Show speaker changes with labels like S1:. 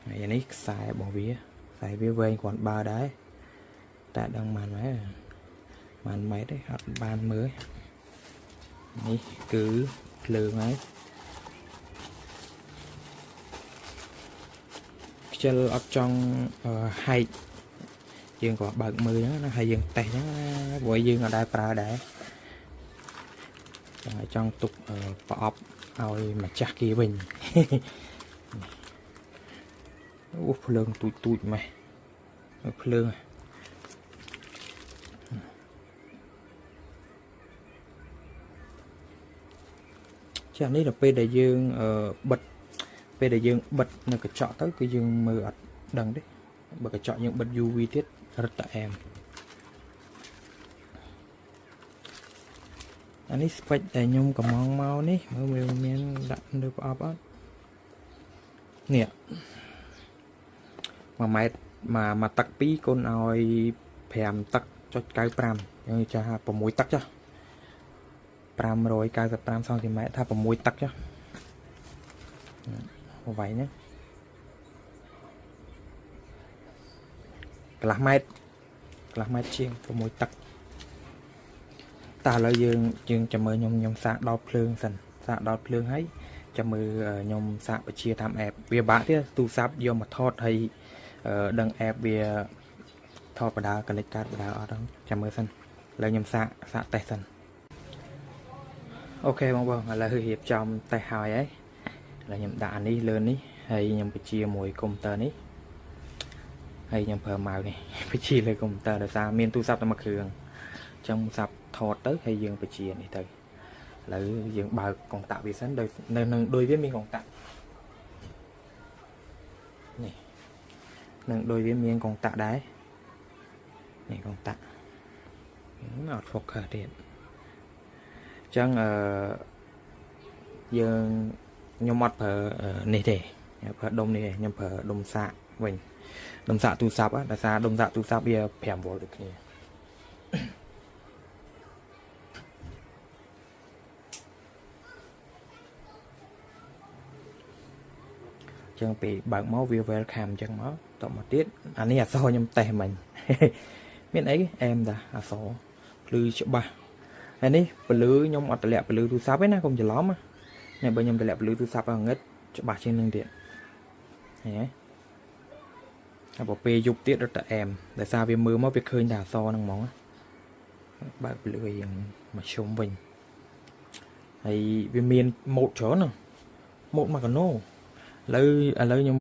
S1: ហើយនេះខ្សែរបស់វាខ្សែវាវែងគ្រាន់បើដែរតែដឹងបានម៉ែបានម៉ែត្រទេអត់បានមើលនេះគឺភ្លើងហើយខ្ជិលអត់ចង់ហែកយើងក៏បើកមើលអញ្ចឹងណាហើយយើងតេស្តអញ្ចឹងណាព្រោះយើងអត់ដែលប្រើដែរចង់ឲ្យចង់ទុកប្រអប់ឲ្យម្ចាស់គេវិញ អូភ្លើងទូចទូចម៉េះភ្លើងចានេះដល់ពេលដែលយើងបិទពេលដែលយើងបិទនៅកញ្ចក់ទៅគឺយើងមើលអត់ដឹងទេបើកញ្ចក់យើងបិទ UV ទៀតរឹតតែអែមអានេះ spec ដែលខ្ញុំកំងមកនេះមើលវាមានដាក់នៅប្រអប់អត់នេះ1ម៉ែត្រមួយទឹក2គុណឲ្យ5ទឹកចុច95យើងចាស់6ទឹកចុះ595សង់ទីម៉ែត្រថា6ទឹកចុះវាយហ្នឹងកន្លះម៉ែត្រកន្លះម៉ែត្រជាង6ទឹកតើឥឡូវយើងយើងចាំមើលខ្ញុំខ្ញុំសាកដោតភ្លើងសិនសាកដោតភ្លើងហើយចាំមើលខ្ញុំសាកបញ្ជាតាម app វាបាក់ទៀតទូរស័ព្ទយកមកថតហើយដឹង app វាថតបដាកលិចកាត់បដាអត់ហ្នឹងចាំមើលសិនឥឡូវខ្ញុំសាកសាកតេស្តសិន OK បងបងឥឡូវរៀបចំតេស្តហើយហើយឥឡូវខ្ញុំដាក់អានេះលើនេះហើយខ្ញុំបញ្ជាមួយកុំព្យូទ័រនេះហើយខ្ញុំប្រើ mouse នេះបញ្ជាលើកុំព្យូទ័រដោយសារមានទូរស័ព្ទតែមួយគ្រឿងអញ្ចឹងទូរស័ព្ទថតទៅហើយយើងបញ្ជានេះទៅឥឡូវយើងបើកកុងតាក់វាសិនដោយនៅនឹងដូចវាមានកុងតាក់នេះនឹងដូចវាមានកុងតាក់ដែរនេះកុងតាក់អត់ focus ទៀតអញ្ចឹងអឺយើងខ្ញុំអត់ប្រើនេះទេខ្ញុំប្រើដុំនេះទេខ្ញុំប្រើដុំសាកវិញដុំសាកទូរស័ព្ទដោយសារដុំសាកទូរស័ព្ទវា5វ៉ុលដូចគ្នាចឹងពេលបើកមកវា welcome ចឹងមកតមកទៀតអានេះអក្សរខ្ញុំតេស្តមិញមានអីអែមតាអក្សរភ្លឺច្បាស់ហើយនេះពលឺខ្ញុំអត់តម្លាក់ពលឺទូរស័ព្ទទេណាកុំច្រឡំណាបើខ្ញុំតម្លាក់ពលឺទូរស័ព្ទឲ្យងឹតច្បាស់ជាងនឹងទៀតឃើញទេហើយបើពេលយប់ទៀតរត់តែអែមដោយសារវាមើលមកវាឃើញតែអក្សរហ្នឹងហ្មងបើកពលឺឲ្យយើងមកជុំវិញហើយវាមានម៉ូតច្រើនណាម៉ូតមកកណូឥឡូវឥឡូវខ្ញុំ